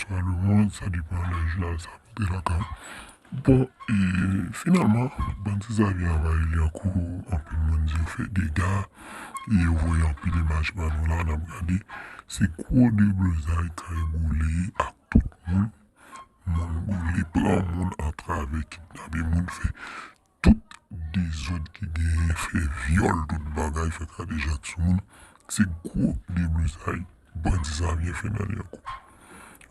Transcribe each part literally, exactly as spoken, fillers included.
pa le mond, sa depan lè jounal sa pote lakay ou. Bon, e finalman, bandi Xavier anvayi Lyankou, anpil moun di yo fè dega, e yo voye anpil imaj ba nou la, n ap gade. Se gwo deblozay, kay boule ak tout moun. Moun boule, pran moun, antrave, kidnape moun, fè tout dezòd ki genyen, fè vyòl, tout bagay, fè kadejak sou moun. Se gwo deblozay bandi Xavier fè nan Lyankou.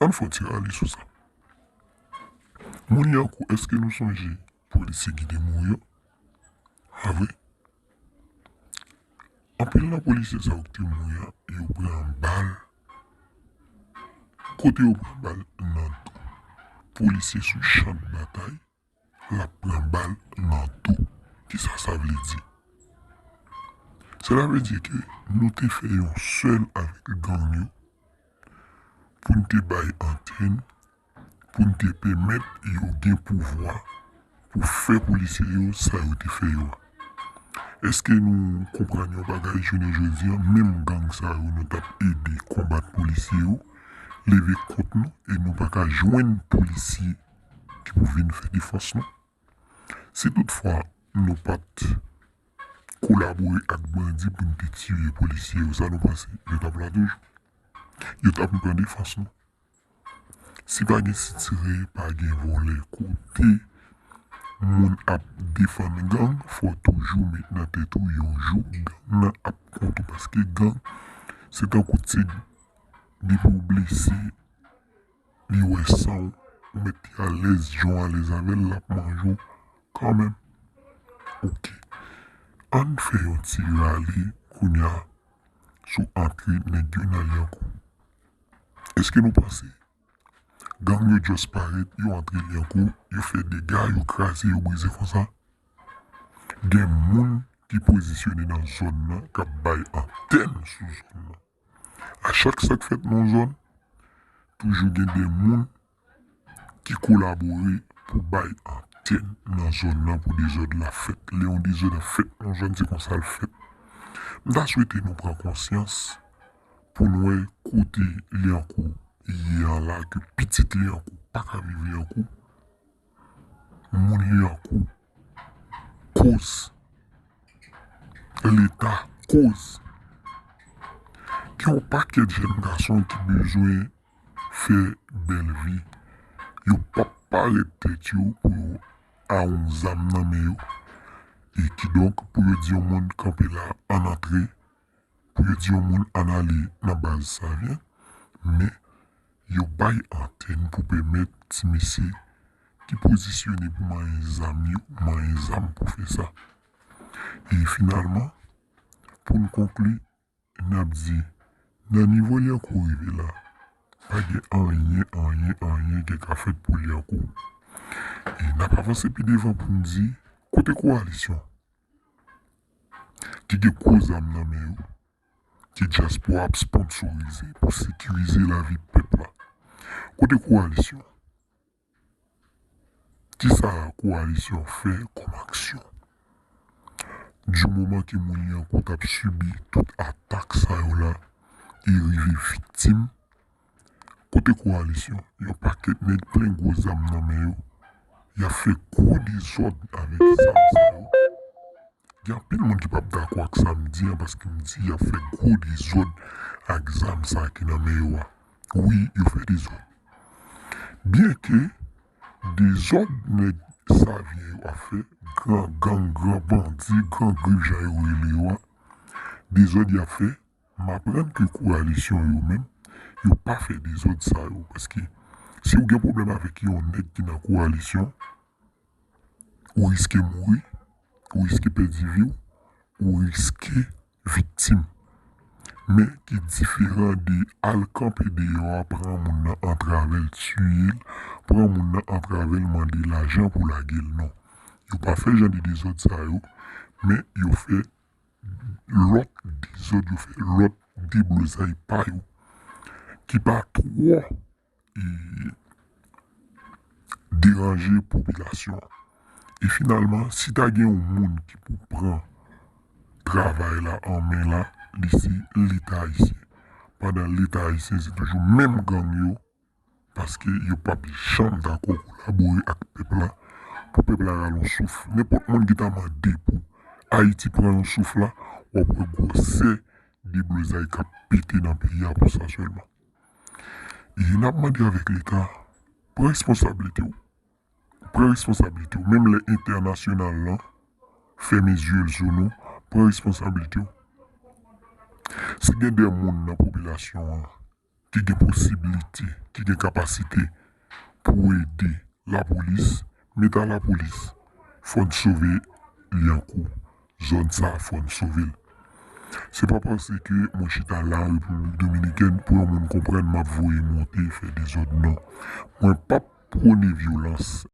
Ann fè yon ti rale sou sa. Moun Lyankou, èske nou sonje polisye ki te mouri yo? A vre? Anpil nan polisye sa yo ki te mouri a, yo pran bal. Kote yo pran bal? Nan do. Polisye sou chan batay, l ap pran bal nan do. Kisa sa vle di? Sela vle di ke nou te fè yon sèl avèk gang yo pou n te bay antèn, pou n te pèmèt yo gen pouvwa pou fè polisye yo sa yo te fè yo a. Èske nou konprann yon bagay jounen jodi a? Menm gang sa yo nou t ap ede konbat polisye yo, leve kont nou e nou pa ka jwenn polisye ki pou vin fè defans nou. Si toutfwa nou pa t kolabore ak bandi pou n te tiye polisye yo, sa nou panse? Yo t ap la toujou? Yo t ap pran defans nou? Si pa gen sitire, pa gen vòlè. Kote moun ap defann gang, fò toujou met nan tèt ou yon jou gang nan ap kont ou, paske gang se tankou tig, depi w blese, li wè san w, ou mèt te alèz, jan w alèz avè l, l ap manje w kanmenm. Oke. Ann fè yon ti rale kounye a sou antre nèg yo nan Lyankou. Èske nou panse gang yo just parèt, yo antre Lyankou, yo fè dega, yo kraze, yo brize konsa? Gen moun ki pozisyone nan zòn nan k ap bay antèn sou zòn nan. A chak sa k fèt nan yon zòn, toujou gen de moun ki kolabore pou bay antèn nan zòn nan pou dezòd la fèt. Lè yon dezòd ap fèt nan yon zòn, se konsa l fèt. M ta swete nou pran konsyans pou n wè kote Lyankou ye an la, ke pitit Lyankou pa ka viv Lyankou. Moun Lyankou koz. Leta koz. Gen yon pakèt jèn gason ki bezwen fè bèl vi. Yo p ap parèt tèt yo pou yo a yon zam nan men yo. E kidonk, pou yo di yon moun kanpe la, ann antre, pou yo di yon moun ann ale nan baz Savyen, men yo bay antèn pou pèmèt ti mesye ki pozisyone pou manyen zam yo, manyen zam pou fè sa. E finalman, pou n konkli, n ap di, nan nivo Lyankou rive la, pa gen anyen, anyen, anyen ki ka fèt pou Lyankou. E n ap avanse pi devan pou n di, kote kowalisyon ki gen gwo zam nan men yo, ke dyaspora ap sponsorize pou sekirize lavi pèp la? Kote kowalisyon? Kisa kowalisyon fè kòm aksyon? Di moman ke moun Lyankou t ap sibi tout atak sa yo la, e rive viktim, kote kowalisyon? Yon pakèt nèg plen gwo zam nan men yo, y ap fè gwo dezòd avèk zam sa yo. Gen anpil moun ki p ap dakò ak sa m di an, paske m di y ap fè gwo dezòd ak zam sa ki nan men yo a. Wi, yo fè dezòd. Byenke dezòd nèg Savyen yo ap fè, gran gang, gran bandi, gran grif jan yo rele yo a, dezòd y ap fè, m aprann ke kowalisyon yo menm, yo pa fè dezòd sa yo. Paske si w gen pwoblèm avèk yon nèg ki nan kowalisyon, ou riske mouri, ou riske pèdi vi w, ou riske viktim. Men ki diferan de al kanpe deyò a, pran moun nan, antrave l, tiye l, pran moun nan, antrave l, mande lajan pou lage l. Non. Yo pa fè jan de dezòd sa yo, men yo fè lòt dezòd, yo fè lòt deblozay pa yo ki pa twò e deranje popilasyon an. E finalman, si ta gen yon moun ki pou pran travay la an men la, li se Leta ayisyen. Pandan Leta ayisyen, se toujou menm gang yo paske yo p ap janm dakò kolabore ak pèp la pou pèp la rale yon souf. Nenpòt moun ki ta mande pou Ayiti pran yon souf la, w ap wè gwosè deblozay k ap pete nan peyi a pou sa sèlman. E n ap mande avèk Leta, pran responsablite w. Pran responsablite w. Menm lè entènasyonal lan fèmen zye l sou nou, pran responsablite w. Si gen de moun nan popilasyon an ki gen posiblite, ki gen kapasite pou ede lapolis, met a lapolis. Fò n sove Lyankou. Zòn sa a, fò n sove l. Se pa paske mwen chita la Repiblik Dominikèn pou yon moun konprann m ap voye monte fè dezòd, non. Mwen p ap pwone vyolans.